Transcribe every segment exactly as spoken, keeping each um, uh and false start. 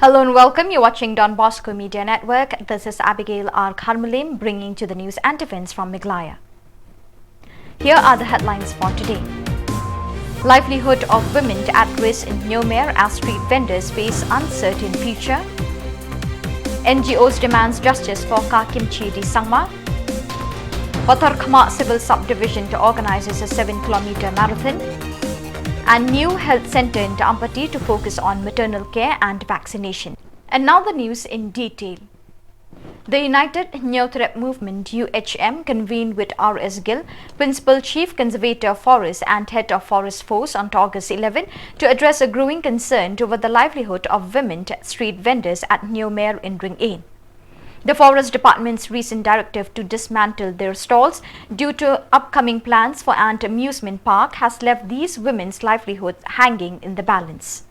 Hello and welcome. You're watching Don Bosco Media Network. This is Abigail R Kharmalim bringing to the news and events from Meghalaya. Here are the headlines for today. Livelihood of women at risk in Hynniewmair as street vendors face uncertain future. N G Os demands justice for Ka Kimchi D Sangma. Patharkhmah Civil Subdivision to organize a seven kilometer marathon. And new health centre in Ampati to focus on maternal care and vaccination. And now the news in detail. The United Hynniewtrep Movement, U H M, convened with R S Gill, Principal Chief Conservator of Forest and Head of Forest Force, on August eleven to address a growing concern over the livelihood of women street vendors at Hynniewmair in Ring A. The Forest Department's recent directive to dismantle their stalls due to upcoming plans for an amusement park has left these women's livelihoods hanging in the balance.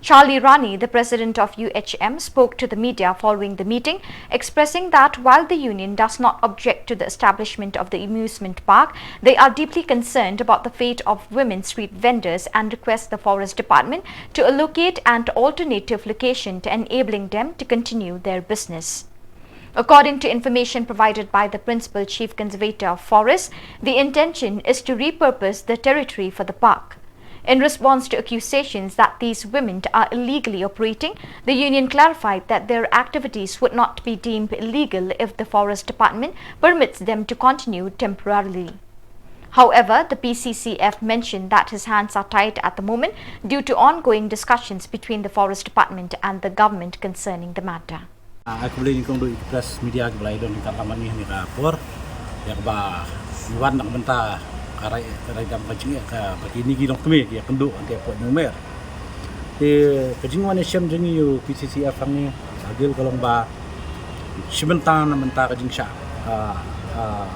Charlie Rani, the president of U H M, spoke to the media following the meeting, expressing that while the union does not object to the establishment of the amusement park, they are deeply concerned about the fate of women street vendors and request the Forest Department to allocate an alternative location to enabling them to continue their business. According to information provided by the Principal Chief Conservator of Forest, the intention is to repurpose the territory for the park. In response to accusations that these women are illegally operating, the union clarified that their activities would not be deemed illegal if the Forest Department permits them to continue temporarily. However, the P C C F mentioned that his hands are tied at the moment due to ongoing discussions between the Forest Department and the government concerning the matter. Ah, ai khublei nyngkong ïa ki press media kiba la ïadon ryngkat lang bad ngi ha kane ka por. Ïa kaba ngi wan na ka bynta ka rai, ka rai dam ka jingeh kaba kine ki longkmie ki ïakynduh hangtei hapoh Hynniewmair. Te ka jingwan ïashem jong ngi ïa u P C C F hangne, Bah Gill, ka long ba shi bynta na bynta ka jingshah, ah, ah,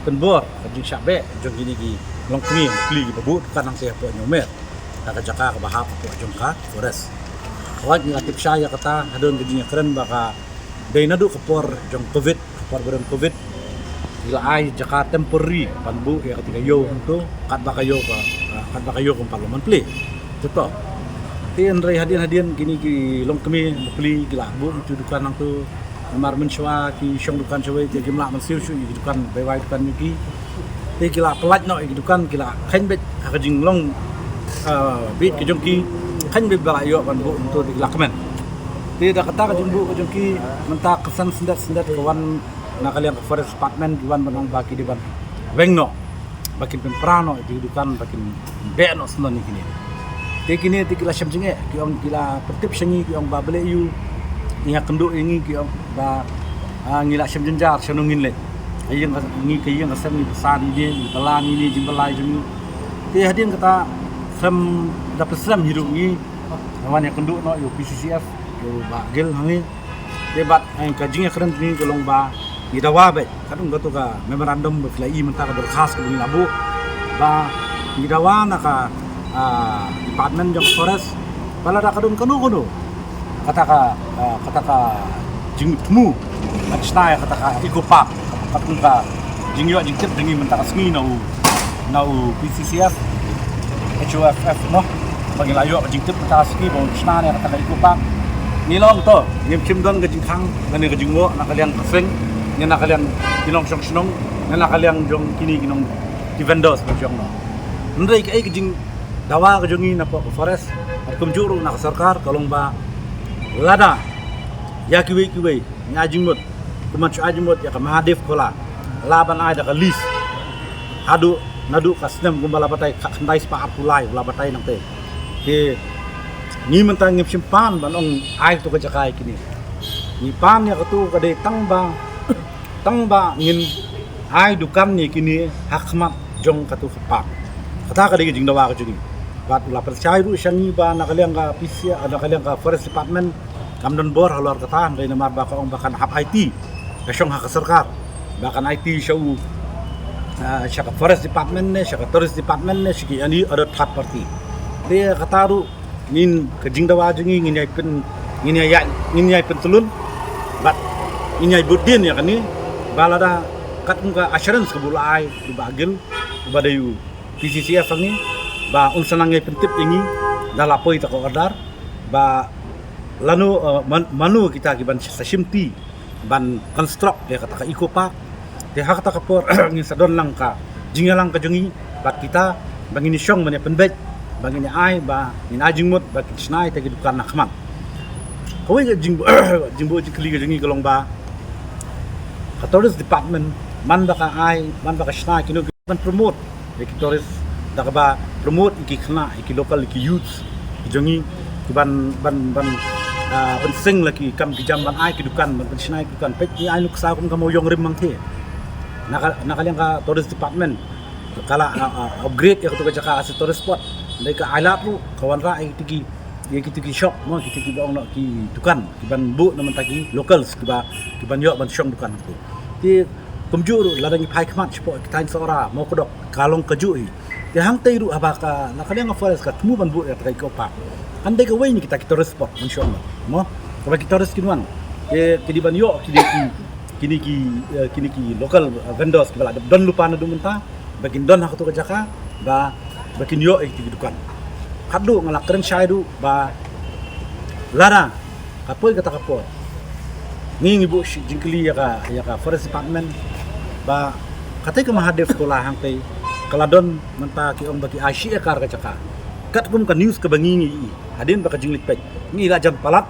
pynbor, ka jingshah beh jong kine ki longkmie bapli kiba buh dukan hangtei hapoh Hynniewmair, ha ka jaka kaba hap hapoh jong ka Forest. Hooid, ngi la tip shai ïa kata, hadien ka jingïakren ba ka dei naduh ka por jong Covid, ka por ba don Covid, ngi la ai jaka temporary ban buh ïa kata ka ïew hangto, katba ka ïew ka, ah, katba ka ïew kam pat long ban plie. Te to, te hynrei hadien hadien kine ki longkmie bapli ki la buh ïa ki dukan hangto. Namar mynshuwa ki shong dukan shawei te kim lah ban siew shuh ïa ki dukan, bai wai dukan ïa ki. Te ki la pyllait noh ïa ki dukan, ki la kheiñ beit ha ka jinglong, ah, beit ka jong ki, kheiñ beit ba la ïoh ban buh hangto te ki la kmen. Te da kata ka jingbuh ka jong ki, mynta ka san syndet syndet ka wan na ka liang ka Forest Department, ki wan ban ong ba ki dei ban weng noh, ba kin pynpra noh ïa ki dukan, ba kin beh noh syndon ïa kine. Te kine te ki la shem jingeh, ki ong, ki la pyntip sha ngi, ki ong ba balei ïa u, ngi ïakynduh ïa ngi, ki ong ba, ah, ngi la shem jynjar, shano ngin leit. Ka ïing ka, ngi ka ïing ka sem ngi pynsan ïa ine, ngi pynlan ïa ine, jingpynlait jong ngi. Te hadien kata, sem da pynslem hi ruh ngi, ngi wan ïakynduh noh ïa u P C C F, ïa u Bah Gill hangne. Te bad, eh, ka jingïakren jong ngi ka long ba ngi dawa beit, katkum kato ka memorandum ba phi la i mynta, ka dorkhas kaba ngi la buh, ba ngi dawa na ka, ah, Department jong Forest ba lada ka don kano kano kata ka, ah, kata ka jingthmu ban shna ïa kata ka Eco Park, katkum ka jingïoh jingtip jong ngi mynta ka sngi na u, na u P C C F, H O F F, noh, ba ngi la ïoh ka jingtip mynta ka sngi ba un shna ïa kata ka Eco Park. Ngi la ong to, ngim shym don ka jingkhang lane ka jingwoh na ka liang ka seng ne na ka liang ki nongshong shnong ne na ka liang jong kine ki nong, ki vendors ba jong, noh. Hynrei kaei ka jingdawa ka jong ngi napoh ka Forest bad kumjuh ruh na ka sorkar ka long ba lada ïa kiwei kiwei ngi ai jingmut, kumba shu ai jingmut ïa ka Mahadev Khola, lah ban ai da ka lease haduh, naduh ka snem kumba la batai khatkhyndai spah arphew lai, la batai nangtei. Te ngi mynta ngim shym pan ban ong ai kato ka jaka ïa kine. Ngi pan ïa kato ka dei tang ba, tang ba ngin ai dukan ïa kine ha khmat jong kato ka park. Kata ka dei ka jingdawa ka jong ngi. Bad u la pynshai ruh sha ngi ba na ka liang ka P C, na ka liang ka Forest Department kam don bor halor kata, hynrei namar ba ka ong ba kan hap aiti, ka shong ha ka sorkar, ba kan aiti sha u, ah, sha ka Forest Department ne, sha ka Tourist Department ne, sha ki any other third party. Te kata ruh ngin, ka jingdawa jong ngi, ngin ïai pyn, ngin ïai, ngin ïai pyntlun bad ngin ïai bud dien ïa kane, ba lada katkum ka assurance kaba u la ai u Bah Gill, uba dei u P C C F hangne, ba un sa nang ïai pyntip ïa ngi da la poi ta ka order, ba Lano, eh, man-, mano kita ki ban sa shimti ban construct ïa kata ka eco park. Te ha kata ka por ngin sa don lang ka jingïalang ka jong ngi bad kita ba ngin ïa shong ban ïa pynbeit, ba ngin ïa ai, ba ngin ai jingmut ba kin shna ïa kita ki dukan na khmat. Kawei ka jing-, jingbuh jingkylli ka jong ngi ka long ba ka tourist department man ba ka ai, man ba ka shna kino ki ban promote ïa ki tourist, da kaba promote ïa ki khynnah, ïa ki local, ïa ki youth ki jong ngi, ki ban, ban, ban, ah, ban seng la ki kam ki jam, ban ai ki dukan, ban, ban shna ïa ki dukan. Peit, ngi ai nuksa kum ka Mawïong Rim Mangthie. Na ka, na ka liang ka tourist department ka la, ah, ah, upgrade ïa katu ka jaka as a tourist spot. Dei ka ai lad ruh ka wanrah ïa kiti ki, ïa kiti ki shop mo, kiti ki ba ong noh ki dukan, ki ban buh na mynta ki locals ki ba, ki ban ïoh ban shong dukan tu. Te kumjuh ruh lada ngi phai khmat shapoh ki thaiñ Sohra, Mawkdok, ka long kajuh hi. Te hangtei ruh haba ka, na ka liang ka forest ka thmu ban buh ïa kata ka eco park, kan dei kawei na kita ki tourist spot ban shong mo, kaba ki tourist kin wan. Te ki dei ban ïoh kine ki, kine ki, eh, kine ki local, eh, vendors kiba la dep don lypa naduh mynta, ba kin don ha katu ka jaka, ba, ba kin ïoh ïa kiti ki dukan. Khatduh nga la kren shai ruh ba lada ka poi kata ka por, ngi, ngi buh shi jingkylli ïa ka, ïa ka forest department ba katei ka Mahadev Khola hangtei ka la don mynta ki ong ba ki ai shi ekar ka jaka. Katkum ka news kaba ngi, ngi ïohi hadien ba ka jingleit peit, ngi la jan palat,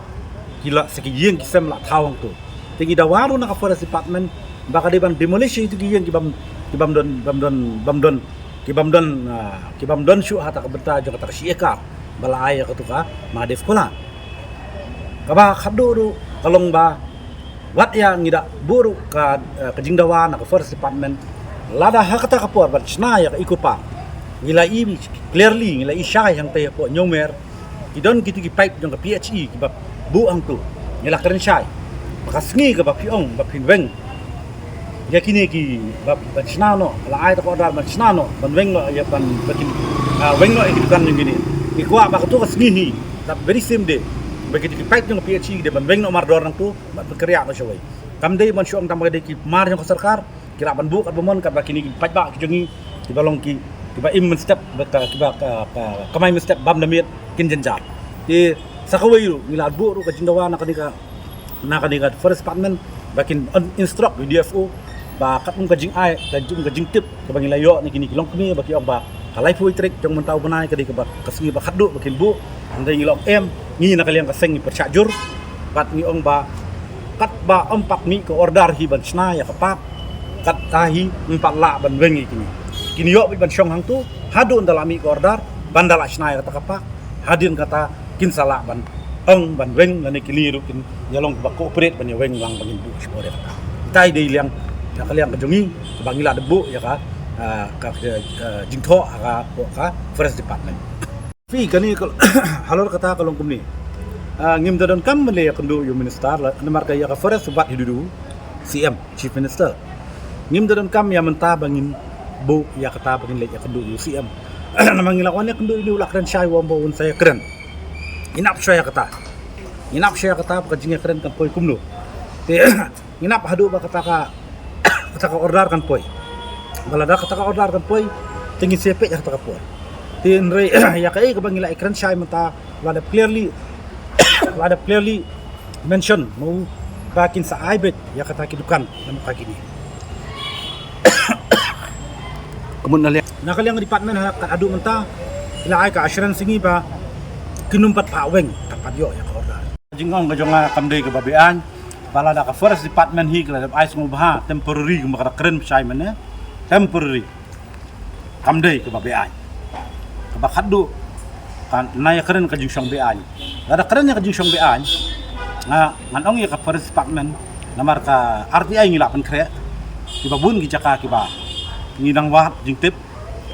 ki la sa ki ïing ki sem la thaw hangtu. Te ngi dawa ruh na ka forest department ba ka dei ban demolish ïa kitu ki ïing ki bym, ki bym don, bym don, bym don, ki bym don, ah, ki bym don shuh ha kata ka bynta jong kata ka shi ekar ba la ai ïa katu ka Mahadev Khola. Kaba khatduh ruh ka long ba wat ïa ngi da buh ruh ka, eh, ka jingdawa na ka forest department, lada ha kata ka por ban shna ïa ka eco park, ngi la i clearly, ngi la i shai hangtei hapoh Ñiewmer, ki don kiti ki paip jong ka P H E kiba buh hangtu. Ngi la kren shai ba ka sngi kaba phi ong ba phin weng ïa kine ki ba, ban shna noh, la ai ta ka order ban shna noh, ban weng noh ïa, ban, ba kin, ah, weng noh ïa ki dukan jong kine. Ngi kwah ba katu ka sngi hi, that very same day, ba kiti ki paip jong ka P H E ki dei ban weng noh mardor nangtu, ban pynkhreh noh shawei. Kam dei ban shu ong tang ba ka dei ki mar jong ka sorkar ki lah ban buh katba mon, katba kine ki paidbah ki jong ngi kiba long ki, kiba im mynstep, ba ka, kiba ka, ka, kamai mynstep bymda miet kin jynjar. Te sa kawei ruh ngi la buh ruh ka jingdawa na kane ka, na kane ka forest department ba kin in-, instruct ïa u D F O ba katkum ka jingai, katkum ka jingtip kaba ngi la ïoh na kine ki longkmie ba ki ong ba ka laiphew tarik jong mynta u bnai ka dei kaba ka sngi ba khatduh ba kin buh. Hynrei ngi la ong em, ngi na ka liang ka seng ngi pyrshah jur bad ngi ong ba katba ym pat mih ka order hi ban shna ïa ka park, kata hi ym pat lah ban weng ïa kine. Kin ïoh beit ban shong hangtu haduh ynda la mih ka order ban da la shna ïa kata ka park. Hadien kata kin sa lah ban ong ban weng, lane kine ruh kin ïa long ba cooperate ban ïa weng lang ban ïa buh shibun ïa kata. Ita i dei liang, ïa ka liang ka jong ngi ba ngi la dep buh ïa ka, ah, ka, ka, ah, jingthoh ha ka, ka forest department. Phi kane ka, halor kata ka long kumne. Ah, ngim da donkam ban leit ïakynduh ïa u minister la, namar ka ïa ka forest wat hi dudu C M, Chief Minister. Ngim da donkam ïa mynta ba ngin buh ïa kata ba ngin leit ïakynduh ïa u C M. Namar ngi la wan ïakynduh ïa u, la kren shai u ong ba un sa ïakren. Ngi nap shwa ïa kata. Ngi nap shwa ïa kata ba ka jingïakren kan poi kumno. Te ngi nap haduh ba kata ka, kata ka order kan poi. Ba lada kata ka order kan poi, te ngin sa peit ïa kata ka por. Te hynrei ïa kaei kaba ngi la ïakren shai mynta, la dep clearly, la dep clearly mention mo ba kin sa ai beit ïa kata ki dukan namar ka kine. Ka mut na liang, na ka liang department ha, haduh mynta ki la ai ka assurance ïa ngi ba kin ym pat phah weng, kat pat ïoh ïa ka order. Jingong ka jong nga kam dei kaba beaiñ, ba lada ka forest department hi ka la dep ai sngewbha temporary, kumba ka da kren shai mynne, temporary. Kam dei kaba beaiñ. Kaba khatduh, kan nai ïakren ka jingshong beaiñ. Lada kren ïa ka jingshong beaiñ, nga, ngan ong ïa ka forest department, namar ka R T I ngi la pynkhreh, kiba bun ki jaka kiba ngi dang wad jingtip,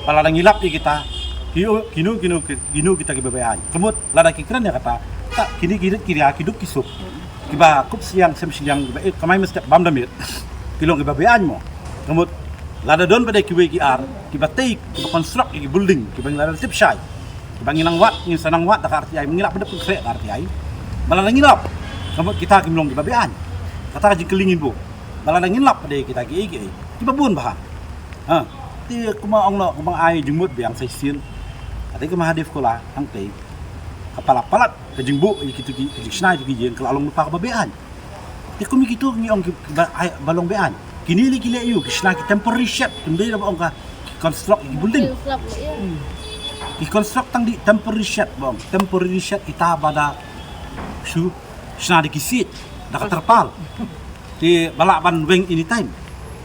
ba lada ngi lap ïa kita, ki, kino, kino, kino kita kiba beaiñ. Ka mut lada ki kren ïa kata, ta, kine ki rit ki ria, ki duk ki suk, kiba kup shiliang sem shiliang, kiba, eh, kamai mynstep bymda miet, ki long kiba beaiñ mo. Ka mut lada don pat de kiwei ki ar kiba tei, kiba construct ïa ki building kiba ngi la tip shai, kiba ngi nang wad, ngin sa nang wad da ka R T I, ngi lah ban pynkhreh ka R T I. Ba lada ngi lap, ka mut kita kim long kiba beaiñ. Kata ka jingkylli ngin buh. Ba lada ngin lap pat de kita kiei kiei, kiba bun bha. Ha. Te kumba ong noh, kumba ai jingmut biang sa shisien. Kata ka Mahadev Khola hangtei, Ka palat palat ka jingbuh ïa kito ki, ka jingshna ïa kito ki ïing ka la long lypa kaba be-aiñ. Te kum ïa kito ngi ong ki ba, ai, ba long be-aiñ. Kine lei ki leh aïu, ki shna ki temporary shed, ym dei da ba ong ka construct ïa ki building. Construct, ïa. Ki construct tang dei temporary shed ba ong, temporary shed ita ba da shu shna da ki siej, da ka terpal. Te ba lah ban weng anytime.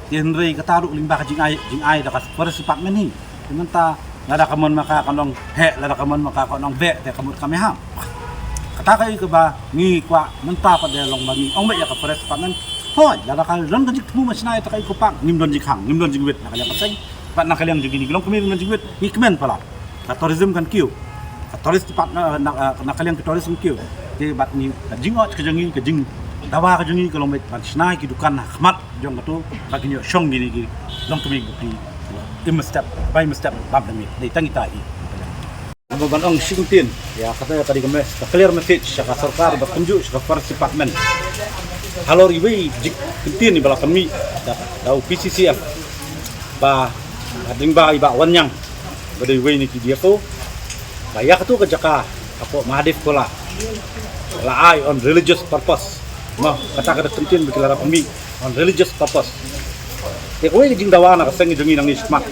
Te hynrei kata ruh lyngba ka jingai, jingai da ka forest department hi. Te mynta lada ka mon ma ka ka nong heh, lada ka mon ma ka ka nong beh, te ka mut ka miham. Kata kaei kaba ngi kwah mynta pat de long ba ngi ong beit ïa ka forest department. Hooid, lada ka don ka jingthmu ma shna ïa kata kaei ka park, ngim don jingkhang, ngim don jingwit na ka liang ka seng, bad na ka liang jong kine ki longkmie ngim don jingwit, ngi kmen palat. Ka tourism kan kiew. Ka tourist depart na, na, na ka liang ka tourism kiew. Te bad ngi ka jingngoh ka jong ngi, ka jingdawa ka jong ngi ka long beit ban shna ki dukan ha khmat jong kato ba kin ïoh shong kine ki longkmie ba ki im step, ba im step bam da miet. Dei tang ita hi. Ba ban ong shi kyntien ïa kata, ka dei ka mes-, ka clear message sha ka sorkar bad kumjuh sha ka forest department. Halor iwei jik kyntien iba la kynmaw da, da u P C C F ba hadien ba i Bah Wanniang ba dei uwei na ki D F O, ba ïa kato ka jaka hapoh Mahadev Khola la ai on religious purpose. Mo, kata ka dei kyntien ba ki la rap mih, on religious purpose. Te kawei ka jingdawa na ka seng jong ngi nangne shakhmat,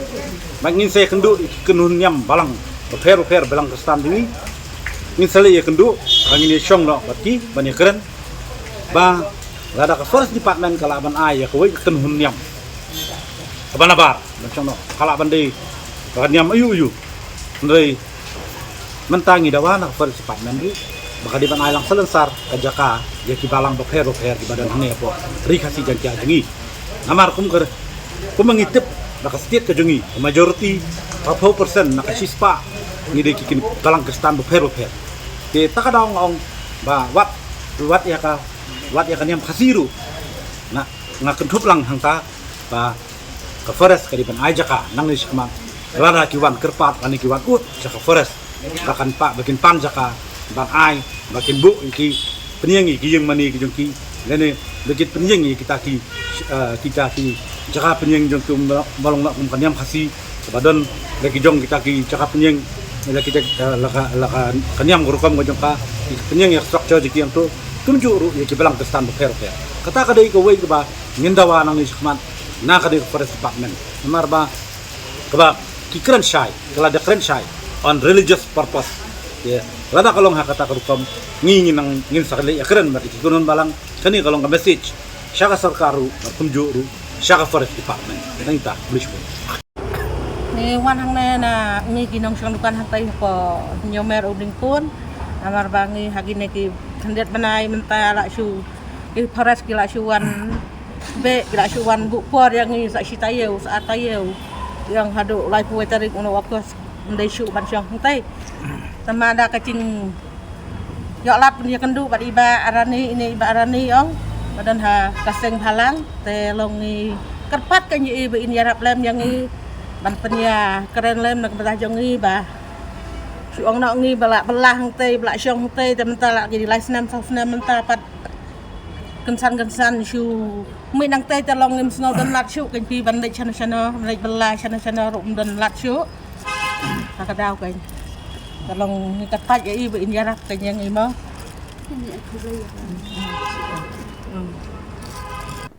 ba ngin sa ïakynduh ïa ki kynhun niam balang bapher bapher, balang Khristan jong ngi. Ngin sa leit ïakynduh, ba ngin ïashong noh bad ki ban ïakren ba lada ka forest department ka lah ban ai ïa kawei ka kynhun niam kaba nabar ban shong noh, ka lah ban dei ka niam aiu aiu. Hynrei mynta ngi dawa na ka forest department ruh ba ka dei ban ai lang salonsar ka jaka ïa ki balang bapher bapher kiba don hangne hapoh Ri Khasi Jaiñtia jong ngi. Namar kum ka, kum ngi tip na ka state ka jong ngi, ka majority, ka phew percent na ka shispah ngi dei ki, ki balang Khristan bapher bapher. Te ta ka daw nga ong ba wat, wat ïa ka, wat ïa ka niam Khasi ruh nga, nga kynthup lang hangta ba ka forest ka dei ban ai jaka nangne shakhmat. Lada ki wan kyrpad lane ki wan ud sha ka forest, ba kan pa, ba kin pan jaka ban ai, ba kin buh ïa ki, pynïeng ïa ki ïing mane ki jong ki, lane ba kin pynïeng ïa kita ki, eh, kita ki jaka pynïeng jong ki, um, ba long na kum ka niam Khasi ba don la ki jong kita ki jaka pynïeng, la ki, eh, la ka, la ka, ka niam ka rukom ka jong ka, ki pynïeng ïa structure jong ki hangto. Kumjuh ruh ïa ki balang Khristan bapher bapher. Kata ka dei kawei kaba ngin dawa nangne shakhmat na ka dei ka forest department. Namar ba kaba ki kren shai, ka la da kren shai on religious purpose. Te lada ka long ha kata ka rukom, ngi ngin nang, ngin sa leit ïakren bad ki kynhun balang. Kane ka long ka message sha ka sorkar ruh, bad kumjuh ruh sha ka forest department. Nangta, please. Ngi wan hangne na ngi ki nongshong dukan hangtai hapoh Hynñiewmer U Blingpun. Namar ba ngi ha kine ki khyndiat bnai mynta la shu, ki forest ki la shu wan beh, ki la shu wan buh por ïa ngi sa shi taïew, sa ar taïew. Ïa nga haduh laiphew wei tarik u August ym dei shuh ban shong hangtai. Tangba da ka jingïoh lad pynïakynduh bad i Bah Arani, ine i Bah Arani ong ba don ha ka seng bhalang, te long ngi kyrpad ka ngi i ba in ïarap lem ïa ngi ban pynïakren lem na ka bynta jong ngi ba shu ong noh ngi ba la bylla hangtai, ba la shong hangtai, te mynta la ki lai snem saw snem mynta pat kynsan kynsan shu mih nangtai, te long ngim sngew don lad shuh kein phi ban leit shano shano, ban leit bylla shano shano ruh ym don lad shuh. Ha ka daw kein, ka long ngi kyrpad ïa i ba in ïarap kein ïa ngi mo.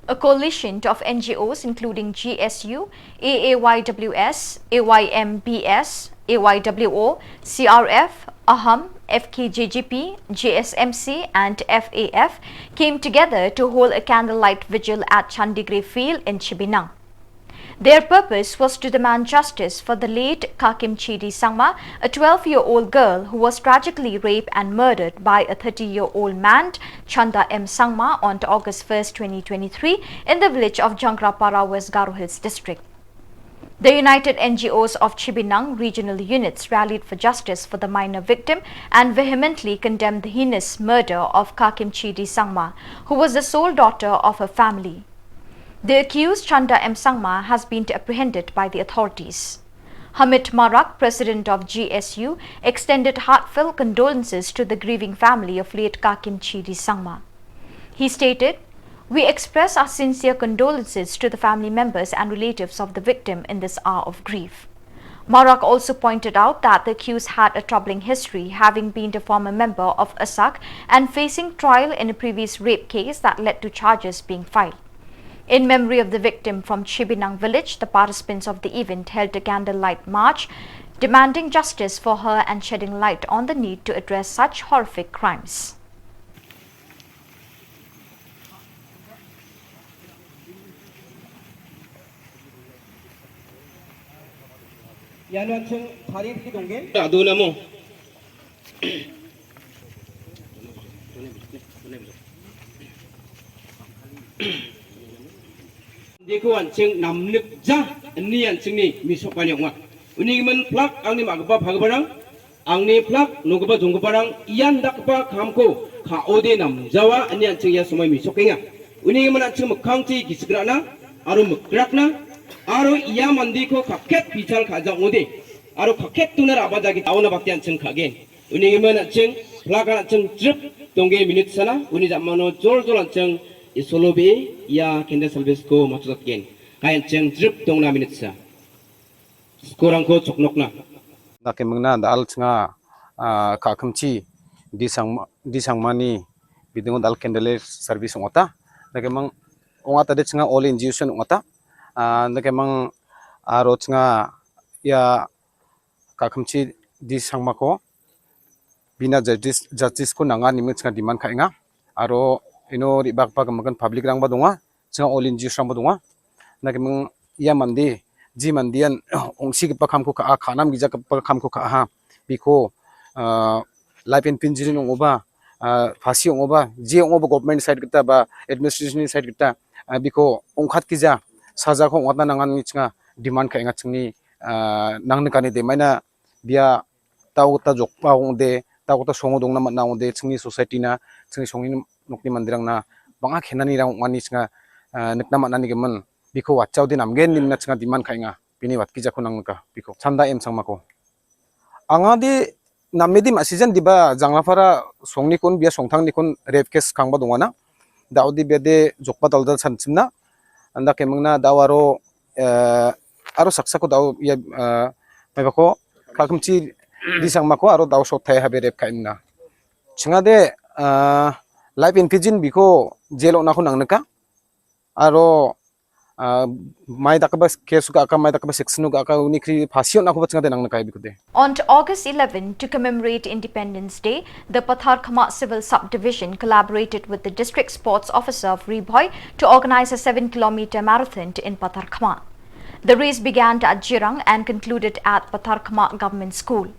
A coalition of N G Os including G S U, A A Y W S, A Y M B S, A Y W O, C R F, AHAM, F K J G P, J S M C and F A F came together to hold a candlelight vigil at Chandigrey Field in Chibinang. Their purpose was to demand justice for the late Kakim Chidi Sangma, a twelve-year-old girl who was tragically raped and murdered by a thirty-year-old man, Chanda M Sangma, on August first, twenty twenty-three, in the village of Jangrapara, West Garo Hills District. The United N G Os of Chibinang regional units rallied for justice for the minor victim and vehemently condemned the heinous murder of Kakim Chidi Sangma, who was the sole daughter of her family. The accused, Chanda M Sangma, has been apprehended by the authorities. Hamid Marak, president of G S U, extended heartfelt condolences to the grieving family of late Kakim Chidi Sangma. He stated, "We express our sincere condolences to the family members and relatives of the victim in this hour of grief." Marak also pointed out that the accused had a troubling history, having been a former member of ASAC and facing trial in a previous rape case that led to charges being filed. In memory of the victim from Chibinang village, the participants of the event held a candlelight march demanding justice for her and shedding light on the need to address such horrific crimes. Ado namo. Dei ko an cheng nam nik ja, ni an cheng ni mi sok kan yong wa. Uni man plak ang ni ma kaba pha kaba rang, ang ni plak no kaba jong kaba rang, ian dak kaba kam ko, ka ode nam jawa, ni an cheng ya somai mi sok inga. Uni man an cheng mekang chi ki segra na, aro mekrak na, aro ia mandi ko ka ket bichal ka jang ode, aro ka ket tu na raba jagi tau na bakti an cheng ka gen. Uni ngi men cheng, plak an cheng trip, tong ge minute sana, uni ja mano jol jol an cheng, i solo be, ia kende salbes ko matu tat gen. Kai an cheng trip tong na minute sa. Skorang ko chok nok na. Da ke mengna da al chenga, ah, ka kemchi, di sang, di sang mani, bidung da al candle service ong ata. Da ke meng, ong ata de chenga all N G O sen ong ata. Ah, da ke meng, aro chenga, ia, ka kemchi di sang mako. Bina justice, justice ko nanga ni meng chenga demand ka inga. Aro ino ri bak bak makan public rang ba donga. Chenga all N G O rang ba donga. Na ke meng ia mandi, ji mandi an, ong si ke pakam ko ka a, kanam gija ke pakam ko ka a. Biko, ah, life imprisonment ong oba, ah, phasi ong oba, ji ong oba government side kita ba, administration side kita, ah, biko ong khat kija, saja ko ong ata nangan ni chenga, demand ka inga chengni, ah, nang ne kani de maina, bia tau ta jok pa ong de, tau ta song dong na mat na ong de, chengni society na, chengni songni nokni mandirang na, banga khena ni rang ong ani chenga, ah, nek na mat na ni gemen, biko wachau de nam gen nim na chenga demand ka inga, bini wat kija ko nang ka, biko. Chanda em sang mako. Anga di nam me di ma season di ba jangla para songni kun bia songthang ni kun rape case kang ba dongana. Dau di bia de jok pa dal dal san chimna. Anda ke mengna dau aro, eh, aro saksa ko dau ia, eh, mai bako, ka kemchi di sang mako aro dau so thai habe rape ka imna. Chenga de, eh, life imprisonment biko jelo na ko nang neka. Aro, ah, mai da kaba case ka ka, mai da kaba section ka ka, uni kri phasi na ko ba chenga de nang neka biko de. On August eleven, to commemorate Independence Day, the Patharkhmah Civil Subdivision collaborated with the District Sports Officer of Ri Bhoi to organize a seven kilometer marathon in Patharkhmah. The race began at Jirang and concluded at Patharkhmah Government School.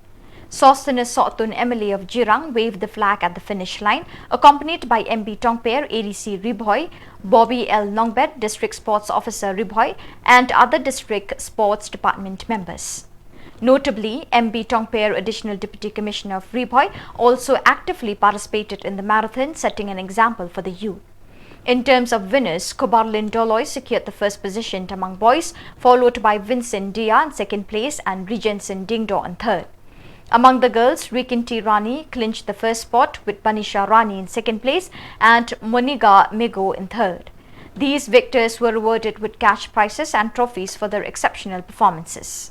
Sosthenes Sohtun, M L A of Jirang, waved the flag at the finish line, accompanied by M B Tongper, A D C Ri Bhoi, Bobby L Nongbet, District Sports Officer Ri Bhoi, and other District Sports Department members. Notably, M B Tongper, Additional Deputy Commissioner of Ri Bhoi, also actively participated in the marathon, setting an example for the youth. In terms of winners, Kobarlin Doloi secured the first position among boys, followed by Vincent Dia in second place and Regenson Dingdo in third. Among the girls, Rikinti Rani clinched the first spot, with Banisha Rani in second place and Moniga Mego in third. These victors were rewarded with cash prizes and trophies for their exceptional performances.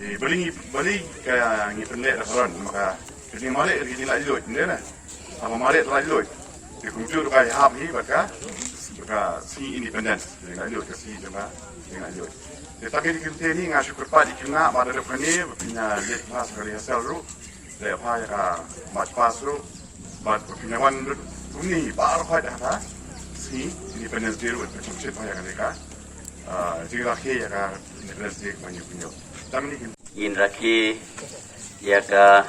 Eh, bali ngi, bali ka ngi pynleh da ka ron, maka ka jingmareh ka jinglaitluid, ynda na. Haba mareh te laitluid, te kumjuh ruh ka ïahap hi bad ka, bad ka sngi independence, ka jinglaitluid, ka sngi jong ka jinglaitluid. Te ta ka jingkynthei ni nga shu kyrpad ïa ki khynnah ba da dep kane ba phin ïa leit pass ka rehearsal ruh, leit pass ïa ka march past ruh, bad ba phin ïa wan ruh kumne baroh khoit ha ka sngi Independence Day ruh, ba phin sngewsih ïa kane ka, ah, jingrakhe ïa ka Independence Day kaba hynñiew hynñiew. Tang ne ki Ngin rakhe ïa ka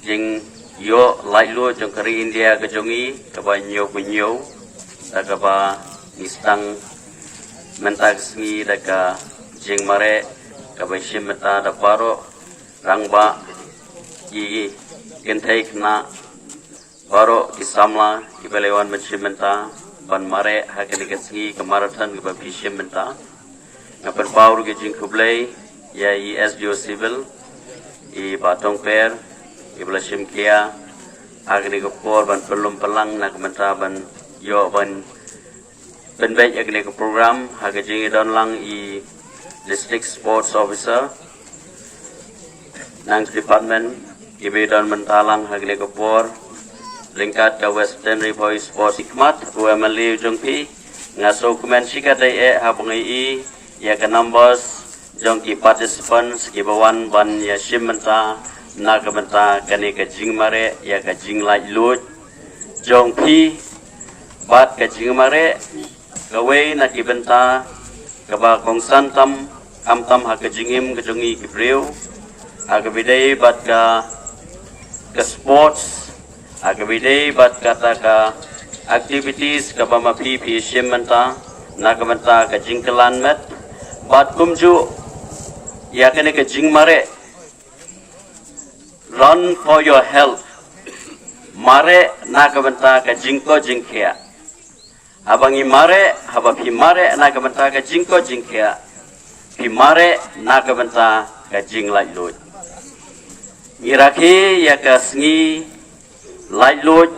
jingïoh laitluid jong ka ri India ka jong ngi kaba hynñiew hynñiew, da kaba ngi sdang mynta ka sngi da ka jingmareh kaba shim bynta da baroh Rangbah, ki kynthei khynnah, baroh ki samla kiba la wan ban shim bynta ban mareh ha kane ka sngi ka marathon kaba phi shim bynta. Nga pynpaw ruh ka jingkhublei ïa i S D O Civil, i Bah Tongper, iba la shim khia ha kane ka por ban pynlum pynlang na ka bynta ban ïoh ban pynbeit ïa kane ka program. Ha ka jingïadon lang i District Sports Officer, nang department kiba ïadon bynta lang ha kane ka por, ryngkat ka Western Ri Bhoi Sports, khmat u M L A jong phi. Nga sngewkmen shikatdei eh haba nga ïohi ïa ka numbers jong ki participants kiba wan ban ïa shim bynta na ka bynta kane ka jingmareh ïa ka jinglaitluid jong phi bad ka jingmareh kawei na ki bynta kaba kongsan tam, khamtam ha ka jingim ka jong ngi ki briew, ha kaba ïadei bad ka, ka sports, ha kaba ïadei bad kata ka activities kaba ma phi phi shim bynta na ka bynta ka jingkylla met, bad kumjuh ïa kane ka jingmareh, run for your health. Mareh na ka bynta ka jingkoit jingkhiah. Haba ngi mareh, haba phi mareh na ka bynta ka jingkoit jingkhiah, phi mareh na ka bynta ka jinglaitluid. Ngi rakhe ïa ka sngi laitluid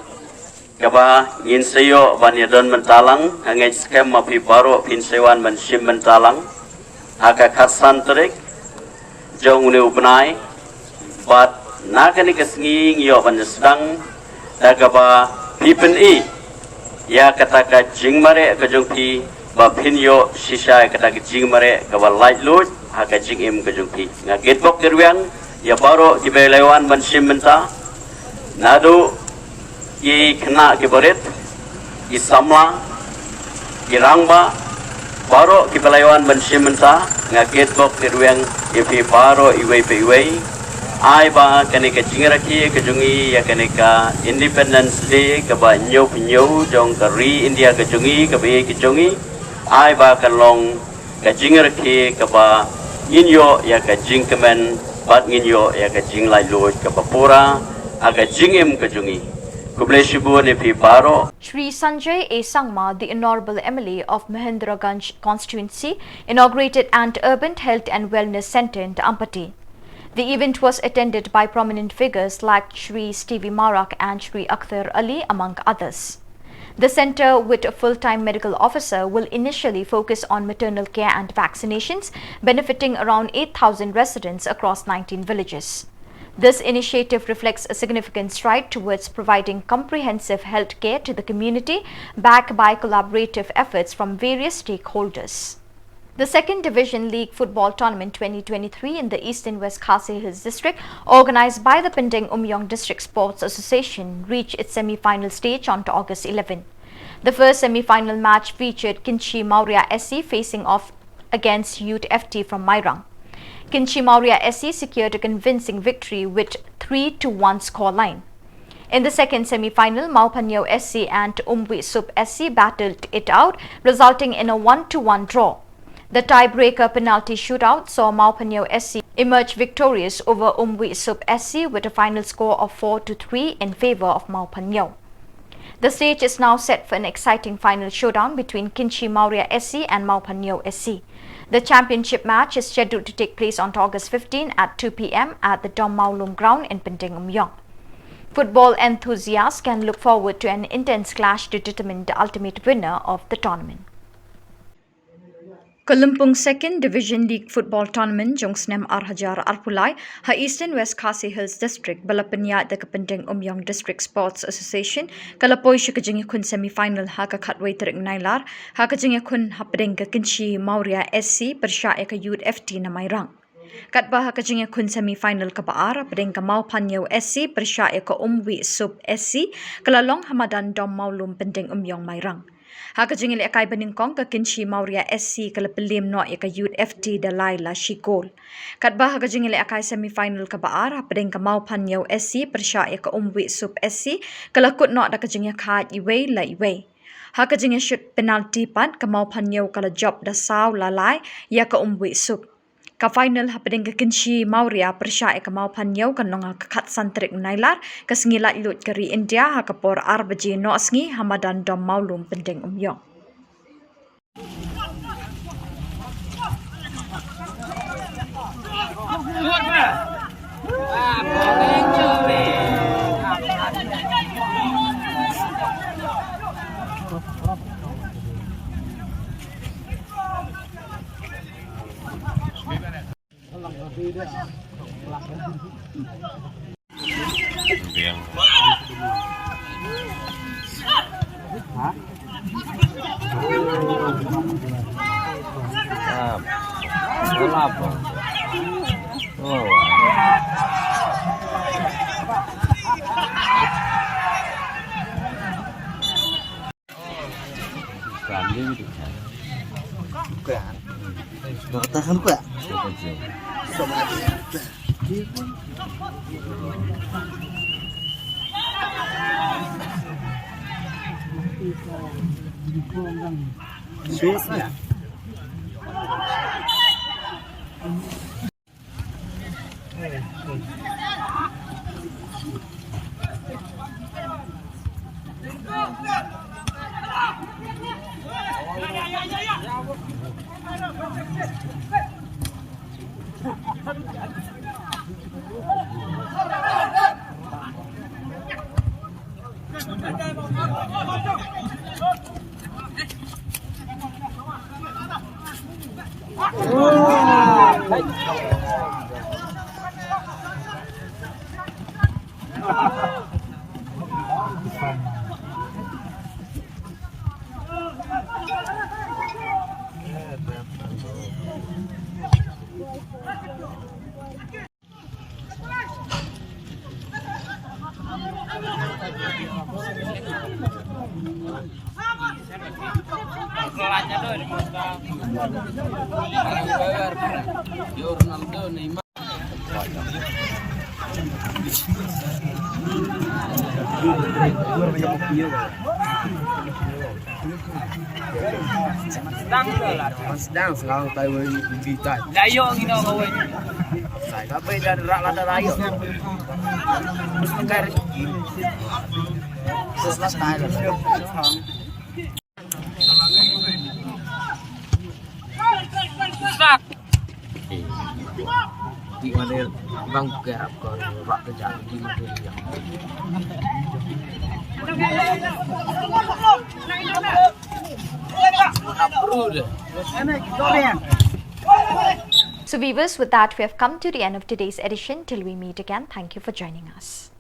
kaba ngin sa ïoh ban ïadon bynta lang. Nga ngeit skhem ma phi baroh phin sa wan ban shim bynta lang ha ka khatsan tarik jong une u bnai. Bad na kane ka sngi ngi ïoh ban sdang da kaba phi pyni ïa kata ka jingmareh ka jong phi, ba phin ïoh shisha ïa kata ka jingmareh kaba laitluid ha ka jingim ka jong phi. Nga kitbok kyrwiang ïa baroh kiba la wan ban shim bynta, naduh ki khynnah kiba rit, ki samla, ki rangbah, baroh kiba la wan ban shim bynta. Nga kitbok kyrwiang ïa phi baroh iwei pa iwei. Ai ba kane ka jingrakhe ka jong ngi ïa kane ka Independence Day kaba hynñiew phew hynñiew jong ka ri India ka jong ngi, kaba ïeit ka jong ngi, ai ba kan long ka jingrakhe kaba ngin ïoh ïa ka jingkmen bad ngin ïoh ïa ka jinglaitluid kaba pura ha ka jingim ka jong ngi. Khublei shibun ïa phi baroh. Shri Sanjay A Sangma, the Honorable M L A of Mahendraganj constituency, inaugurated an urban health and wellness centre in the Ampati. The event was attended by prominent figures like Shri Stevie Marak and Shri Akhtar Ali, among others. The centre, with a full-time medical officer, will initially focus on maternal care and vaccinations, benefiting around eight thousand residents across nineteen villages. This initiative reflects a significant stride towards providing comprehensive health care to the community, backed by collaborative efforts from various stakeholders. The Second Division League Football Tournament twenty twenty-three in the Eastern West Khasi Hills District, organized by the Pindeng Umyong District Sports Association, reached its semi-final stage on August eleven. The first semi-final match featured Kinchi Maurya S C facing off against Youth F T from Mairang. Kinchi Maurya S C secured a convincing victory with three to one scoreline. In the second semi-final, Mawphynñiew S C and Umwih Sup S C battled it out, resulting in a one to one draw. The tiebreaker penalty shootout saw Mawphynñiew S C emerge victorious over Umwih Sup S C with a final score of four to three in favour of Mawphynñiew. The stage is now set for an exciting final showdown between Kinchi Maurya S C and Mawphynñiew S C. The championship match is scheduled to take place on August fifteen at two p.m. at the Dom Mawlum ground in Pindeng Umyong. Football enthusiasts can look forward to an intense clash to determine the ultimate winner of the tournament. Ka Lympung Second Division League Football Tournament jong snem ar hajar arphew lai ha Eastern West Khasi Hills District, ba la pynïaid da ka Pindeng Umyong District Sports Association, ka la poi sha ka jingïakhun semi-final ha ka khatwei tarik Nailar, ha ka jingïakhun hapdeng ka Kinchi Maurya S C pyrshah ïa ka Youth F T na Mairang. Katba ha ka jingïakhun semi-final kaba ar, hapdeng ka Mawphynñiew S C pyrshah ïa ka Umwih Sup S C, ka la long ha madan Dom Mawlum, Pindeng Umyong, Mairang. Ha ka jingïalehkai banyngkong, ka Kinchi Maurya S C ka la pynliem noh ïa ka Youth F T da lai la shi gol. Katba ha ka jingïalehkai semi-final kaba ar, hapdeng ka Mawphynñiew S C pyrshah ïa ka Umwih Sup S C, ka la kut noh da ka jingïakhaid iwei la iwei. Ha ka jingïashut penalty pat, ka Mawphynñiew ka la jop da saw la lai ïa ka Umwih Sup. Ka final hapdeng ka kynshi Mawria pyrshah ïa ka Mawphanñiew kan long ha ka khatsan tarik u Nailar, ka sngi laitluid ka ri India, ha ka por ar baje noh sngi ha madan Dom Mawlum Pyndengumiong. Sedang sekarang tai wei bi tai. Layo ngino kawei. Sai ka bai dan rak lada layo. Terus makai rezeki. Terus lah tai lah. So viewers, with that, we have come to the end of today's edition. Till we meet again, thank you for joining us.